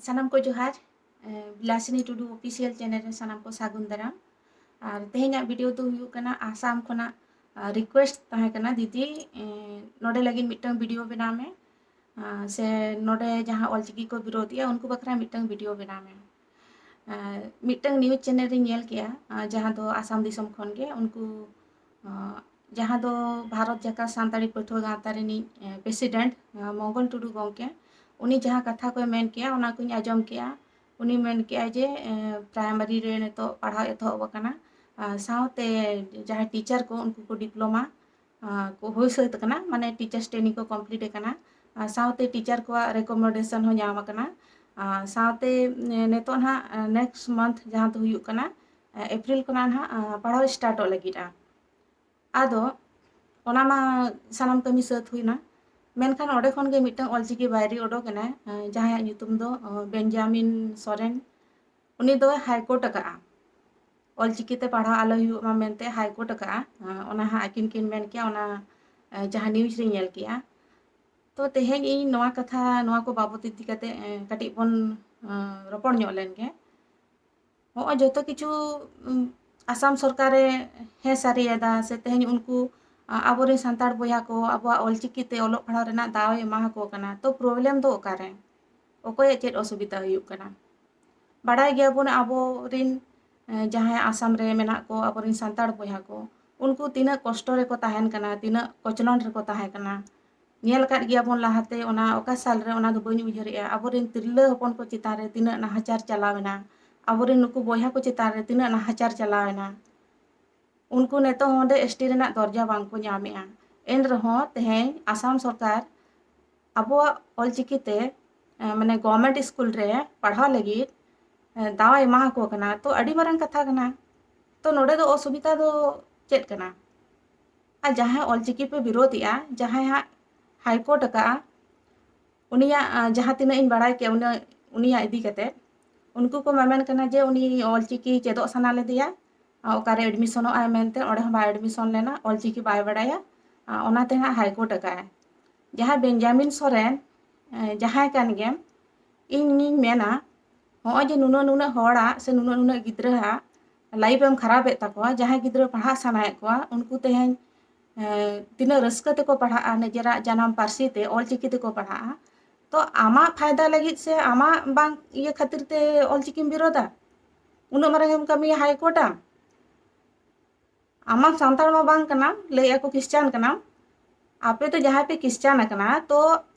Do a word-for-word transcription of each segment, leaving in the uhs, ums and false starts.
ᱥᱟᱱᱟᱢ ᱠᱚ ᱡᱚᱦᱟᱨ᱾ ᱮ, ᱵᱤᱞᱟᱥᱤᱱᱤ ᱴᱩᱰᱩ ᱚᱯᱷᱤᱥᱤᱭᱟᱞ ᱪᱮᱱᱮᱞ ᱨᱮ ᱥᱟᱱᱟᱢ ᱠᱚ ᱥᱟᱹᱜᱩᱱ ᱫᱟᱨᱟᱢ᱾ ᱟᱨ ᱛᱮᱦᱮᱧᱟᱜ ᱵᱷᱤᱰᱤᱭᱳ ᱫᱚ ᱦᱩᱭᱩᱜ ᱠᱟᱱᱟ, ᱟᱥᱟᱢ ᱠᱷᱚᱱᱟᱜ, ᱟ, ᱨᱤᱠᱩᱭᱮᱥᱴ ᱛᱟᱦᱮᱸ ᱠᱟᱱᱟ, ᱫᱤᱫᱤ, ᱮ, ᱱᱚᱰᱮ ᱞᱟᱹᱜᱤᱫ ᱢᱤᱫᱴᱟᱝ ᱵᱷᱤᱰᱤᱭᱳ ᱵᱮᱱᱟᱣ ᱢᱮ, ᱟ, ᱥᱮ ᱱᱚᱰᱮ ᱡᱟᱦᱟᱸ ᱚᱞᱪᱤᱠᱤ ᱠᱚ ᱵᱤᱨᱳᱫᱷ ᱮᱜᱼᱟ, ᱩᱱᱠᱩ ᱵᱟᱠᱷᱨᱟ ᱢᱤᱫᱴᱟᱝ ᱵᱷᱤᱰᱤᱭᱳ ᱵᱮᱱᱟᱣ ᱢᱮ᱾ ᱟ, ᱢᱤᱫᱴᱟᱝ ᱱᱤᱭᱩᱡᱽ ᱪᱮᱱᱮᱞ ᱨᱤᱧ ᱧᱮᱞ ᱠᱮᱜᱼᱟ, ᱟ, ᱡᱟᱦᱟᱸ ᱫᱚ ᱟᱥᱟᱢ ᱫᱤᱥᱚᱢ ᱠᱷᱚᱱ ᱜᱮ, ᱩᱱᱠᱩ, ᱟ, ᱡᱟᱦᱟᱸ ᱫᱚ ᱵᱷᱟᱨᱚᱛ ᱡᱟᱠᱟᱛ ᱥᱟᱱᱛᱟᱲᱤ ᱯᱟᱹᱴᱷᱩᱣᱟᱹ ᱜᱟᱶᱛᱟ ᱨᱤᱱᱤᱡ, ᱮ, ᱯᱨᱮᱥᱤᱰᱮᱱᱴ, ᱟ, ᱢᱚᱝᱜᱚᱞ ᱴᱩᱰᱩ ᱜᱚᱢᱠᱮ, ᱩᱱᱤ ᱡᱟᱦᱟᱸ ᱠᱟᱛᱷᱟ ᱠᱚᱭ ᱢᱮᱱ ᱠᱮᱜᱼᱟ, ᱚᱱᱟ ᱠᱚᱧ ᱟᱸᱡᱚᱢ ᱠᱮᱜᱼᱟ᱾ ᱩᱱᱤ ᱢᱮᱱ ᱠᱮᱜᱼᱟᱭ ᱡᱮ, ᱮ, ᱯᱨᱟᱭᱢᱟᱨᱤ ᱨᱮ ᱱᱤᱛᱚᱜ ᱯᱟᱲᱦᱟᱣ ᱮᱛᱚᱦᱚᱵ ᱟᱠᱟᱱᱟ, ᱟ, ᱥᱟᱶᱛᱮ ᱡᱟᱦᱟᱸᱭ ᱴᱤᱪᱟᱨ ᱠᱚ, ᱩᱱᱠᱩ ᱠᱚ ᱰᱤᱯᱞᱳᱢᱟ, ᱟ, ᱠᱚ ᱦᱩᱭ ᱥᱟᱹᱛ ᱟᱠᱟᱱᱟ, ᱢᱟᱱᱮ ᱴᱤᱪᱟᱨᱥ ᱴᱨᱮᱱᱤᱝ ᱠᱚ ᱠᱚᱢᱯᱞᱤᱴ ᱟᱠᱟᱱᱟ, ᱟ, ᱥᱟᱶᱛᱮ ᱴᱤᱪᱟᱨ ᱠᱚᱣᱟᱜ ᱨᱮᱠᱚᱢᱮᱱᱰᱮᱥᱚᱱ ᱦᱚᱸ ᱧᱟᱢ ᱟᱠᱟᱱᱟ᱾ ᱟ, ᱥᱟᱶᱛᱮ, ᱮ, ᱱᱤᱛᱚᱜ ᱱᱟᱦᱟᱜ, ᱮ, ᱱᱮᱠᱥᱴ ᱢᱟᱱᱛᱷ ᱡᱟᱦᱟᱸ ᱫᱚ ᱦᱩᱭᱩᱜ ᱠᱟᱱᱟ, ᱮ, ᱮᱯᱨᱤᱞ ᱠᱷᱚᱱᱟᱜ ᱱᱟᱦᱟᱜ, ᱟ, ᱯᱟᱲᱦᱟᱣ ᱥᱴᱟᱨᱴᱚᱜ ᱞᱟᱹᱜᱤᱫᱼᱟ᱾ ᱟᱫᱚ ᱚᱱᱟ ᱢᱟ ᱥᱟᱱᱟᱢ ᱠᱟᱹᱢᱤ ᱥᱟᱹᱛ ᱦᱩᱭᱱᱟ, ᱢᱮᱱᱠᱷᱟᱱ ᱚᱸᱰᱮ ᱠᱷᱚᱱ ᱜᱮ ᱢᱤᱫᱴᱟᱝ ᱚᱞᱪᱤᱠᱤ ᱵᱟᱭᱨᱤ ᱚᱰᱚᱠ ᱮᱱᱟ, ᱮ, ᱡᱟᱦᱟᱸᱭᱟᱜ ᱧᱩᱛᱩᱢ ᱫᱚ, ᱚ, ᱵᱮᱧᱡᱟᱢᱤᱱ ᱥᱚᱨᱮᱱ᱾ ᱩᱱᱤ ᱫᱚᱭ ᱦᱟᱭ ᱠᱳᱨᱴ ᱟᱠᱟᱫᱼᱟ, ᱚᱞᱪᱤᱠᱤ ᱛᱮ ᱯᱟᱲᱦᱟᱣ ᱟᱞᱚ ᱦᱩᱭᱩᱜ ᱢᱟ ᱢᱮᱱᱛᱮ ᱦᱟᱭ ᱠᱳᱨᱴ ᱟᱠᱟᱫᱼᱟ᱾ ᱮ, ᱚᱱᱟ ᱦᱟᱸᱜ ᱟᱹᱠᱤᱱ ᱠᱤᱱ ᱢᱮᱱ ᱠᱮᱜᱼᱟ, ᱚᱱᱟ, ᱮ, ᱡᱟᱦᱟᱸ ᱱᱤᱭᱩᱡᱽ ᱨᱤᱧ ᱧᱮᱞ ᱠᱮᱜᱼᱟ᱾ ᱛᱚ ᱛᱮᱦᱮᱧ ᱤᱧ ᱱᱚᱣᱟ ᱠᱟᱛᱷᱟ, ᱱᱚᱣᱟ ᱠᱚ ᱵᱟᱵᱚᱛ ᱤᱫᱤ ᱠᱟᱛᱮ, ᱮ, ᱠᱟᱹᱴᱤᱡ ᱵᱚᱱ, ᱮ, ᱨᱚᱯᱚᱲ ᱧᱚᱜ ᱞᱮᱱ ᱜᱮ᱾ ᱦᱚᱸᱜᱼᱚᱭ ᱡᱚᱛᱚ ᱠᱤᱪᱷᱩ, ᱩᱢ, ᱟᱥᱟᱢ ᱥᱚᱨᱠᱟᱨᱮ ᱦᱮᱸ ᱥᱟᱹᱨᱤᱭᱟᱫᱟ, ᱥᱮ ᱛᱮᱦᱮᱧ ᱩᱱᱠᱩ, ᱟ, ᱟᱵᱚᱨᱮᱱ ᱥᱟᱱᱛᱟᱲ ᱵᱚᱭᱦᱟ ᱠᱚ ᱟᱵᱚᱣᱟᱜ ᱚᱞᱪᱤᱠᱤ ᱛᱮ ᱚᱞᱚᱜ ᱯᱟᱲᱦᱟᱣ ᱨᱮᱱᱟᱜ ᱫᱟᱣ ᱮ ᱮᱢᱟ ᱟᱠᱚ ᱠᱟᱱᱟ, ᱛᱚ ᱯᱨᱚᱵᱞᱮᱢ ᱫᱚ ᱚᱠᱟᱨᱮ? ᱚᱠᱚᱭᱟᱜ ᱪᱮᱫ ᱚᱥᱩᱵᱤᱫᱷᱟ ᱦᱩᱭᱩᱜ ᱠᱟᱱᱟ? ᱵᱟᱲᱟᱭ ᱜᱮᱭᱟᱵᱚᱱ ᱟᱵᱚᱨᱮᱱ, ᱮ, ᱡᱟᱦᱟᱸᱭ ᱟᱥᱟᱢ ᱨᱮ ᱢᱮᱱᱟᱜ ᱠᱚ, ᱟᱵᱚᱨᱮᱱ ᱥᱟᱱᱛᱟᱲ ᱵᱚᱭᱦᱟ ᱠᱚ, ᱩᱱᱠᱩ ᱛᱤᱱᱟᱹᱜ ᱠᱚᱥᱴᱚ ᱨᱮᱠᱚ ᱛᱟᱦᱮᱱ ᱠᱟᱱᱟ, ᱛᱤᱱᱟᱹᱜ ᱠᱚᱪᱞᱚᱱ ᱨᱮᱠᱚ ᱛᱟᱦᱮᱸ ᱠᱟᱱᱟ᱾ ᱧᱮᱞ ᱟᱠᱟᱫ ᱜᱮᱭᱟᱵᱚᱱ ᱞᱟᱦᱟᱛᱮ, ᱚᱱᱟ ᱚᱠᱟ ᱥᱟᱞ ᱨᱮ, ᱚᱱᱟ ᱫᱚ ᱵᱟᱹᱧ ᱩᱭᱦᱟᱹᱨᱮᱜᱼᱟ, ᱟᱵᱚᱨᱮᱱ ᱛᱤᱨᱞᱟᱹ ᱦᱚᱯᱚᱱ ᱠᱚ ᱪᱮᱛᱟᱱ ᱨᱮ ᱛᱤᱱᱟᱹᱜ ᱱᱟᱦᱟᱪᱟᱨ ᱪᱟᱞᱟᱣ ᱮᱱᱟ, ᱟᱵᱚᱨᱮᱱ ᱱᱩᱠᱩ ᱵᱚᱭᱦᱟ ᱠᱚ ᱪᱮᱛᱟᱱ ᱨᱮ ᱛᱤᱱᱟᱹᱜ ᱱᱟᱦᱟᱪᱟᱨ ᱪᱟᱞᱟᱣ ᱮᱱᱟ᱾ ᱩᱱᱠᱩ ᱱᱤᱛᱚᱜ ᱦᱚᱸ ᱚᱸᱰᱮ ᱮᱥ ᱴᱤ ᱨᱮᱱᱟᱜ ᱫᱚᱨᱡᱟ ᱵᱟᱝ ᱠᱚ ᱧᱟᱢᱮᱜᱼᱟ᱾ ᱮᱱ ᱨᱮᱦᱚᱸ ᱛᱮᱦᱮᱧ ᱟᱥᱟᱢ ᱥᱚᱨᱠᱟᱨ ᱟᱵᱚᱣᱟᱜ ᱚᱞᱪᱤᱠᱤ ᱛᱮ, ᱮ, ᱢᱟᱱᱮ ᱜᱚᱵᱷᱢᱮᱱᱴ ᱥᱠᱩᱞ ᱨᱮ ᱯᱟᱲᱦᱟᱣ ᱞᱟᱹᱜᱤᱫ, ᱮ, ᱫᱟᱣ ᱮ ᱮᱢᱟ ᱟᱠᱚ ᱠᱟᱱᱟ, ᱛᱚ ᱟᱹᱰᱤ ᱢᱟᱨᱟᱝ ᱠᱟᱛᱷᱟ ᱠᱟᱱᱟ᱾ ᱛᱚ ᱱᱚᱰᱮ ᱫᱚ ᱚᱥᱩᱵᱤᱫᱷᱟ ᱫᱚ ᱪᱮᱫ ᱠᱟᱱᱟ? ᱟᱨ ᱡᱟᱦᱟᱸᱭ ᱚᱞᱪᱤᱠᱤ ᱯᱮ ᱵᱤᱨᱳᱫᱷᱮᱜᱼᱟ, ᱡᱟᱦᱟᱸᱭ ᱦᱟᱸᱜ ᱦᱟᱭ ᱠᱳᱨᱴ ᱟᱠᱟᱜᱼᱟ, ᱩᱱᱤᱭᱟᱜ, ᱟ, ᱡᱟᱦᱟᱸ ᱛᱤᱱᱟᱹᱜ ᱤᱧ ᱵᱟᱲᱟᱭ ᱠᱮᱜᱼᱟ, ᱩᱱᱟᱹᱜ, ᱩᱱᱤᱭᱟᱜ ᱤᱫᱤ ᱠᱟᱛᱮ, ᱩᱱᱠᱩ ᱠᱚ ᱢᱮᱢᱮᱱ ᱠᱟᱱᱟ ᱡᱮ ᱩᱱᱤ ᱚᱞᱪᱤᱠᱤ ᱪᱮᱫᱚᱜ ᱥᱟᱱᱟ ᱞᱮᱫᱮᱭᱟ, ᱟ, ᱚᱠᱟᱨᱮ ᱮᱰᱢᱤᱥᱚᱱᱚᱜ ᱟᱭ ᱢᱮᱱᱛᱮ, ᱚᱸᱰᱮ ᱦᱚᱸ ᱵᱟᱭ ᱮᱰᱢᱤᱥᱚᱱ ᱞᱮᱱᱟ, ᱚᱞᱪᱤᱠᱤ ᱵᱟᱭ ᱵᱟᱲᱟᱭᱟ, ᱟ, ᱚᱱᱟᱛᱮ ᱦᱟᱸᱜ ᱦᱟᱭ ᱠᱳᱨᱴ ᱟᱠᱟᱜᱼᱟᱭ᱾ ᱡᱟᱦᱟᱸᱭ ᱵᱮᱧᱡᱟᱢᱤᱱ ᱥᱚᱨᱮᱱ, ᱮ, ᱡᱟᱦᱟᱸᱭ ᱠᱟᱱ ᱜᱮᱢ, ᱤᱧᱤᱧ ᱢᱮᱱᱟ, ᱦᱚᱸᱜᱼᱚᱭ ᱡᱮ ᱱᱩᱱᱟᱹᱜ ᱱᱩᱱᱟᱹᱜ ᱦᱚᱲᱟᱜ ᱥᱮ ᱱᱩᱱᱟᱹᱜ ᱱᱩᱱᱟᱹᱜ ᱜᱤᱫᱽᱨᱟᱹᱣᱟᱜ life ᱮᱢ ᱠᱷᱟᱨᱟᱯᱮᱫ ᱛᱟᱠᱚᱣᱟ, ᱡᱟᱦᱟᱸᱭ ᱜᱤᱫᱽᱨᱟᱹ ᱯᱟᱲᱦᱟᱜ ᱥᱟᱱᱟᱭᱮᱫ ᱠᱚᱣᱟ, ᱩᱱᱠᱩ ᱛᱮᱦᱮᱧ, ᱮᱸ, ᱛᱤᱱᱟᱹᱜ ᱨᱟᱹᱥᱠᱟᱹ ᱛᱮᱠᱚ ᱯᱟᱲᱦᱟᱜᱼᱟ ᱱᱤᱡᱮᱨᱟᱜ ᱡᱟᱱᱟᱢ ᱯᱟᱹᱨᱥᱤ ᱛᱮ, ᱚᱞᱪᱤᱠᱤ ᱛᱮᱠᱚ ᱯᱟᱲᱦᱟᱜᱼᱟ᱾ ᱛᱚ ᱟᱢᱟᱜ ᱯᱷᱟᱭᱫᱟ ᱞᱟᱹᱜᱤᱫ ᱥᱮ ᱟᱢᱟᱜ ᱵᱟᱝ ᱤᱭᱟᱹ ᱠᱷᱟᱹᱛᱤᱨ ᱛᱮ ᱚᱞᱪᱤᱠᱤᱢ ᱵᱤᱨᱳᱫᱟ? ᱩᱱᱟᱹᱜ ᱢᱟᱨᱟᱝ ᱮᱢ ᱠᱟᱹᱢᱤᱭᱟ High Court ᱟᱢ? ᱟᱢ ᱢᱟ ᱥᱟᱱᱛᱟᱲ ᱢᱟ ᱵᱟᱝ ᱠᱟᱱᱟᱢ, ᱞᱟᱹᱭᱮᱫᱼᱟ ᱠᱚ ᱠᱷᱨᱤᱥᱪᱟᱱ ᱠᱟᱱᱟᱢ᱾ ᱟᱯᱮ ᱫᱚ ᱡᱟᱦᱟᱸᱭ ᱯᱮ ᱠᱷᱨᱤᱥᱪᱟᱱ ᱟᱠᱟᱱᱟ, ᱛᱚ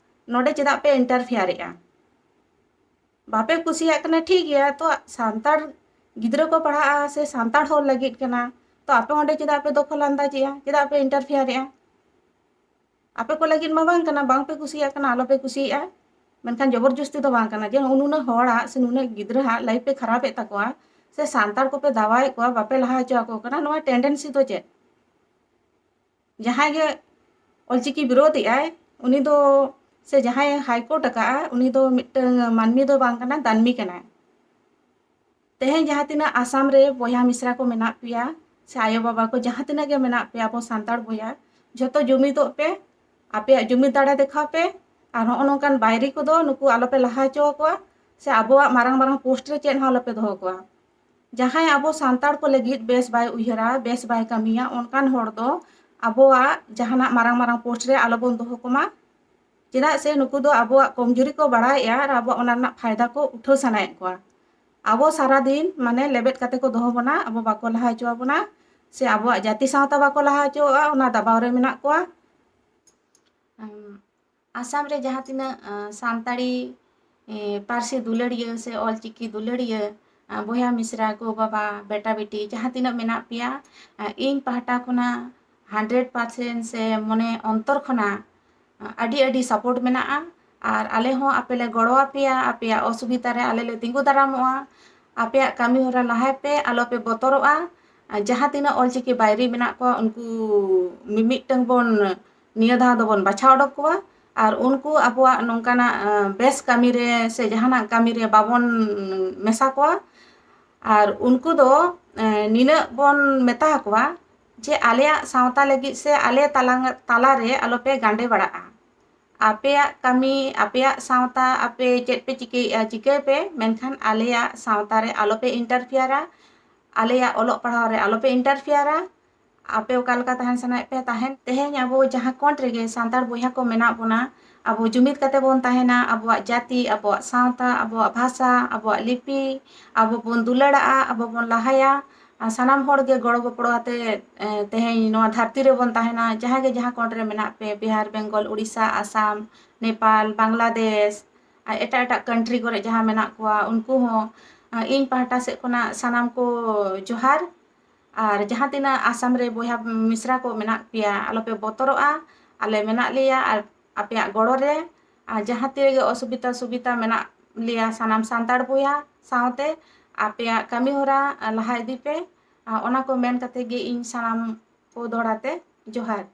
ᱱᱚᱰᱮ ᱪᱮᱫᱟᱜ ᱯᱮ interfereᱮᱫᱼᱟ? ᱵᱟᱯᱮ ᱠᱩᱥᱤᱭᱟᱜ ᱠᱟᱱᱟ, ᱴᱷᱤᱠ ᱜᱮᱭᱟ, ᱛᱚ ᱥᱟᱱᱛᱟᱲ ᱜᱤᱫᱽᱨᱟᱹ ᱠᱚ ᱯᱟᱲᱦᱟᱜᱼᱟ ᱥᱮ ᱥᱟᱱᱛᱟᱲ ᱦᱚᱲ ᱞᱟᱹᱜᱤᱫ ᱠᱟᱱᱟ, ᱛᱚ ᱟᱯᱮ ᱚᱸᱰᱮ ᱪᱮᱫᱟᱜ ᱯᱮ ᱫᱚᱠᱷᱚᱞ ᱟᱱᱫᱟᱡᱮᱜᱼᱟ? ᱪᱮᱫᱟᱜ ᱯᱮ interfereᱮᱫᱼᱟ? ᱟᱯᱮ ᱠᱚ ᱞᱟᱹᱜᱤᱫ ᱢᱟ ᱵᱟᱝ ᱠᱟᱱᱟ, ᱵᱟᱝ ᱯᱮ ᱠᱩᱥᱤᱭᱟᱜ ᱠᱟᱱᱟ, ᱟᱞᱚ ᱯᱮ ᱠᱩᱥᱤᱭᱟᱜᱼᱟ᱾ ᱢᱮᱱᱠᱷᱟᱱ ᱡᱚᱵᱚᱨ ᱡᱚᱥᱛᱤ ᱫᱚ ᱵᱟᱝ ᱠᱟᱱᱟ ᱡᱮ ᱱᱩᱱᱟᱹᱜ ᱦᱚᱲᱟᱜ ᱥᱮ ᱱᱩᱱᱟᱹᱜ ᱜᱤᱫᱽᱨᱟᱹᱣᱟᱜ life ᱯᱮ ᱠᱷᱟᱨᱟᱯᱮᱫ ᱛᱟᱠᱚᱣᱟ, ᱥᱮ ᱥᱟᱱᱛᱟᱲ ᱠᱚᱯᱮ ᱫᱟᱣᱟᱭᱮᱫ ᱠᱚᱣᱟ, ᱵᱟᱯᱮ ᱞᱟᱦᱟ ᱦᱚᱪᱚ ᱟᱠᱚ ᱠᱟᱱᱟ᱾ ᱱᱚᱣᱟ tendency ᱫᱚ ᱪᱮᱫ? ᱡᱟᱦᱟᱸᱭ ᱜᱮ ᱚᱞᱪᱤᱠᱤ ᱵᱤᱨᱳᱫᱷ ᱮᱫᱟᱭ, ᱩᱱᱤ ᱫᱚ, ᱥᱮ ᱡᱟᱦᱟᱸᱭ High Court ᱟᱠᱟᱫᱼᱟ, ᱩᱱᱤ ᱫᱚ ᱢᱤᱫᱴᱟᱝ ᱢᱟᱹᱱᱢᱤ ᱫᱚ ᱵᱟᱝ ᱠᱟᱱᱟ, ᱫᱟᱹᱱᱢᱤ ᱠᱟᱱᱟᱭ᱾ ᱛᱮᱦᱮᱧ ᱡᱟᱦᱟᱸ ᱛᱤᱱᱟᱹᱜ ᱟᱥᱟᱢ ᱨᱮ ᱵᱚᱭᱦᱟ ᱢᱤᱥᱨᱟ ᱠᱚ ᱢᱮᱱᱟᱜ ᱯᱮᱭᱟ, ᱥᱮ ᱟᱭᱳ ᱵᱟᱵᱟ ᱠᱚ ᱡᱟᱦᱟᱸ ᱛᱤᱱᱟᱹᱜ ᱜᱮ ᱢᱮᱱᱟᱜ ᱯᱮᱭᱟ, ᱟᱵᱚ ᱥᱟᱱᱛᱟᱲ ᱵᱚᱭᱦᱟ, ᱡᱷᱚᱛᱚ ᱡᱩᱢᱤᱫᱚᱜ ᱯᱮ, ᱟᱯᱮᱭᱟᱜ ᱡᱩᱢᱤᱫ ᱫᱟᱲᱮ ᱫᱮᱠᱷᱟᱣ ᱯᱮ᱾ ᱟᱨ ᱦᱚᱸᱜᱼᱚ ᱱᱚᱝᱠᱟᱱ ᱵᱟᱭᱨᱤ ᱠᱚᱫᱚ ᱱᱩᱠᱩ ᱟᱞᱚᱯᱮ ᱞᱟᱦᱟ ᱦᱚᱪᱚ ᱟᱠᱚᱣᱟ, ᱥᱮ ᱟᱵᱚᱣᱟᱜ ᱢᱟᱨᱟᱝ ᱢᱟᱨᱟᱝ post ᱨᱮ ᱪᱮᱫ ᱦᱚᱸ ᱟᱞᱚᱯᱮ ᱫᱚᱦᱚ ᱠᱚᱣᱟ᱾ ᱡᱟᱦᱟᱸᱭ ᱟᱵᱚ ᱥᱟᱱᱛᱟᱲ ᱠᱚ ᱞᱟᱹᱜᱤᱫ ᱵᱮᱥ ᱵᱟᱭ ᱩᱭᱦᱟᱹᱨᱟ, ᱵᱮᱥ ᱵᱟᱭ ᱠᱟᱹᱢᱤᱭᱟ, ᱚᱱᱠᱟᱱ ᱦᱚᱲ ᱫᱚ ᱟᱵᱚᱣᱟᱜ ᱡᱟᱦᱟᱱᱟᱜ ᱢᱟᱨᱟᱝ ᱢᱟᱨᱟᱝ post ᱨᱮ ᱟᱞᱚᱵᱚᱱ ᱫᱚᱦᱚ ᱠᱚᱢᱟ᱾ ᱪᱮᱫᱟᱜ ᱥᱮ ᱱᱩᱠᱩ ᱫᱚ ᱟᱵᱚᱣᱟᱜ ᱠᱚᱢᱡᱩᱨᱤ ᱠᱚ ᱵᱟᱲᱟᱭᱮᱫᱼᱟ ᱟᱨ ᱟᱵᱚᱣᱟᱜ ᱚᱱᱟ ᱨᱮᱱᱟᱜ ᱯᱷᱟᱭᱫᱟ ᱠᱚ ᱩᱴᱷᱟᱹᱣ ᱥᱟᱱᱟᱭᱮᱫ ᱠᱚᱣᱟ᱾ ᱟᱵᱚ ᱥᱟᱨᱟᱫᱤᱱ ᱢᱟᱱᱮ ᱞᱮᱵᱮᱫ ᱠᱟᱛᱮ ᱠᱚ ᱫᱚᱦᱚ ᱵᱚᱱᱟ, ᱟᱵᱚ ᱵᱟᱠᱚ ᱞᱟᱦᱟ ᱦᱚᱪᱚ ᱟᱵᱚᱱᱟ, ᱥᱮ ᱟᱵᱚᱣᱟᱜ ᱡᱟᱹᱛᱤ ᱥᱟᱶᱛᱟ ᱵᱟᱠᱚ ᱞᱟᱦᱟ ᱦᱚᱪᱚᱣᱟᱜᱼᱟ, ᱚᱱᱟ ᱫᱟᱵᱟᱣ ᱨᱮ ᱢᱮᱱᱟᱜ ᱠᱚᱣᱟ᱾ ᱟᱢ, ᱟᱥᱟᱢ ᱨᱮ ᱡᱟᱦᱟᱸ ᱛᱤᱱᱟᱹᱜ, ᱟᱸ, ᱥᱟᱱᱛᱟᱲᱤ, ᱮ, ᱯᱟᱹᱨᱥᱤ ᱫᱩᱞᱟᱹᱲᱤᱭᱟᱹ ᱥᱮ ᱚᱞᱪᱤᱠᱤ ᱫᱩᱞᱟᱹᱲᱤᱭᱟᱹ, ᱟᱸ, ᱵᱚᱭᱦᱟ ᱢᱤᱥᱨᱟ, ᱜᱚ ᱵᱟᱵᱟ, ᱵᱮᱴᱟ ᱵᱮᱴᱤ ᱡᱟᱦᱟᱸ ᱛᱤᱱᱟᱹᱜ ᱢᱮᱱᱟᱜ ᱯᱮᱭᱟ, ᱟᱸ, ᱤᱧ ᱯᱟᱦᱴᱟ ᱠᱷᱚᱱᱟᱜ hundred percent ᱥᱮ ᱢᱚᱱᱮ ᱚᱱᱛᱚᱨ ᱠᱷᱚᱱᱟᱜ, ᱟᱸ, ᱟᱹᱰᱤ ᱟᱹᱰᱤ support ᱢᱮᱱᱟᱜᱼᱟ᱾ ᱟᱨ ᱟᱞᱮ ᱦᱚᱸ ᱟᱯᱮ ᱞᱮ ᱜᱚᱲᱚ ᱟᱯᱮᱭᱟ, ᱟᱯᱮᱭᱟᱜ ᱚᱥᱩᱵᱤᱫᱷᱟ ᱨᱮ ᱟᱞᱮ ᱞᱮ ᱛᱤᱸᱜᱩ ᱫᱟᱨᱟᱢᱚᱜᱼᱟ᱾ ᱟᱯᱮᱭᱟᱜ ᱠᱟᱹᱢᱤ ᱦᱚᱨᱟ ᱞᱟᱦᱟᱭ ᱯᱮ, ᱟᱞᱚ ᱯᱮ ᱵᱚᱛᱚᱨᱚᱜᱼᱟ᱾ ᱟᱨ ᱡᱟᱦᱟᱸ ᱛᱤᱱᱟᱹᱜ ᱚᱞᱪᱤᱠᱤ ᱵᱟᱭᱨᱤ ᱢᱮᱱᱟᱜ ᱠᱚᱣᱟ, ᱩᱱᱠᱩ ᱢᱤᱢᱤᱫᱴᱟᱹᱝ ᱵᱚᱱ ᱱᱤᱭᱟᱹ ᱫᱷᱟᱣ ᱫᱚᱵᱚᱱ ᱵᱟᱪᱷᱟᱣ ᱚᱰᱚᱠ ᱠᱚᱣᱟ᱾ ᱟᱨ ᱩᱱᱠᱩ ᱟᱵᱚᱣᱟᱜ ᱱᱚᱝᱠᱟᱱᱟᱜ, ᱟᱸ, ᱵᱮᱥ ᱠᱟᱹᱢᱤ ᱨᱮ ᱥᱮ ᱡᱟᱦᱟᱱᱟᱜ ᱠᱟᱹᱢᱤ ᱨᱮ ᱵᱟᱵᱚᱱ ᱢᱮᱥᱟ ᱠᱚᱣᱟ᱾ ᱟᱨ ᱩᱱᱠᱩ ᱫᱚ, ᱮᱸ, ᱱᱤᱱᱟᱹᱜ ᱵᱚᱱ ᱢᱮᱛᱟ ᱟᱠᱚᱣᱟ ᱡᱮ ᱟᱞᱮᱭᱟᱜ ᱥᱟᱶᱛᱟ ᱞᱟᱹᱜᱤᱫ ᱥᱮ ᱟᱞᱮ ᱛᱟᱞᱟ, ᱛᱟᱞᱟᱨᱮ ᱟᱞᱚᱯᱮ ᱜᱟᱸᱰᱮ ᱵᱟᱲᱟᱜᱼᱟ᱾ ᱟᱯᱮᱭᱟᱜ ᱠᱟᱹᱢᱤ, ᱟᱯᱮᱭᱟᱜ ᱥᱟᱶᱛᱟ, ᱟᱯᱮ ᱪᱮᱫ ᱯᱮ ᱪᱤᱠᱟᱹᱭᱮᱫᱼᱟ, ᱪᱤᱠᱟᱹᱭ ᱯᱮ, ᱢᱮᱱᱠᱷᱟᱱ ᱟᱞᱮᱭᱟᱜ ᱥᱟᱶᱛᱟ ᱨᱮ ᱟᱞᱚᱯᱮ interfereᱟ, ᱟᱞᱮᱭᱟᱜ ᱚᱞᱚᱜ ᱯᱟᱲᱦᱟᱣ ᱨᱮ ᱟᱞᱚᱯᱮ interfereᱟ᱾ ᱟᱯᱮ ᱚᱠᱟ ᱞᱮᱠᱟ ᱛᱟᱦᱮᱱ ᱥᱟᱱᱟᱭᱮᱫ ᱯᱮᱭᱟ ᱛᱟᱦᱮᱱ᱾ ᱛᱮᱦᱮᱧ ᱟᱵᱚ ᱡᱟᱦᱟᱸ ᱠᱚᱬ ᱨᱮᱜᱮ ᱥᱟᱱᱛᱟᱲ ᱵᱚᱭᱦᱟ ᱠᱚ ᱢᱮᱱᱟᱜ ᱵᱚᱱᱟ, ᱟᱵᱚ ᱡᱩᱢᱤᱫ ᱠᱟᱛᱮ ᱵᱚᱱ ᱛᱟᱦᱮᱱᱟ, ᱟᱵᱚᱣᱟᱜ ᱡᱟᱹᱛᱤ, ᱟᱵᱚᱣᱟᱜ ᱥᱟᱶᱛᱟ, ᱟᱵᱚᱣᱟᱜ ᱵᱷᱟᱥᱟ, ᱟᱵᱚᱣᱟᱜ ᱞᱤᱯᱤ, ᱟᱵᱚ ᱵᱚᱱ ᱫᱩᱞᱟᱹᱲᱟᱜᱼᱟ, ᱟᱵᱚ ᱵᱚᱱ ᱞᱟᱦᱟᱭᱟ᱾ ᱟᱨ ᱥᱟᱱᱟᱢ ᱦᱚᱲ ᱜᱮ ᱜᱚᱲᱚ ᱜᱚᱯᱚᱲᱚ ᱟᱛᱮ, ᱮ, ᱛᱮᱦᱮᱧ ᱱᱚᱣᱟ ᱫᱷᱟᱹᱨᱛᱤ ᱨᱮᱵᱚᱱ ᱛᱟᱦᱮᱱᱟ᱾ ᱡᱟᱦᱟᱸ ᱜᱮ ᱡᱟᱦᱟᱸ ᱠᱚᱬ ᱨᱮ ᱢᱮᱱᱟᱜ ᱯᱮ, ᱵᱤᱦᱟᱨ, ᱵᱮᱝᱜᱚᱞ, ᱩᱲᱤᱥᱥᱟ, ᱟᱥᱟᱢ, ᱱᱮᱯᱟᱞ, ᱵᱟᱝᱞᱟᱫᱮᱥ, ᱟᱨ ᱮᱴᱟᱜ ᱮᱴᱟᱜ country ᱠᱚᱨᱮ ᱡᱟᱦᱟᱸ ᱢᱮᱱᱟᱜ ᱠᱚᱣᱟ, ᱩᱱᱠᱩ ᱦᱚᱸ, ᱮ, ᱤᱧ ᱯᱟᱦᱴᱟ ᱥᱮᱫ ᱠᱷᱚᱱᱟᱜ ᱥᱟᱱᱟᱢ ᱠᱚ ᱡᱚᱦᱟᱨ᱾ ᱟᱨ ᱡᱟᱦᱟᱸ ᱛᱤᱱᱟᱹᱜ ᱟᱥᱟᱢ ᱨᱮ ᱵᱚᱭᱦᱟ ᱢᱤᱥᱨᱟ ᱠᱚ ᱢᱮᱱᱟᱜ ᱯᱮᱭᱟ, ᱟᱞᱚᱯᱮ ᱵᱚᱛᱚᱨᱚᱜᱼᱟ, ᱟᱞᱮ ᱢᱮᱱᱟᱜ ᱞᱮᱭᱟ ᱟᱨ ᱟᱯᱮᱭᱟᱜ ᱜᱚᱲᱚ ᱨᱮ᱾ ᱟᱨ ᱡᱟᱦᱟᱸ ᱛᱤ ᱨᱮᱜᱮ ᱚᱥᱩᱵᱤᱫᱟ ᱥᱩᱵᱤᱫᱟ ᱢᱮᱱᱟᱜ ᱞᱮᱭᱟ ᱥᱟᱱᱟᱢ ᱥᱟᱱᱛᱟᱲ ᱵᱚᱭᱦᱟ ᱥᱟᱶᱛᱮ, ᱟᱯᱮᱭᱟᱜ ᱠᱟᱹᱢᱤ ᱦᱚᱨᱟ ᱞᱟᱦᱟ ᱤᱫᱤ ᱯᱮ᱾ ᱟᱨ ᱚᱱᱟ ᱠᱚ ᱢᱮᱱ ᱠᱟᱛᱮ ᱜᱮ ᱤᱧ ᱥᱟᱱᱟᱢ ᱠᱚ ᱫᱚᱦᱲᱟ ᱛᱮ ᱡᱚᱦᱟᱨ᱾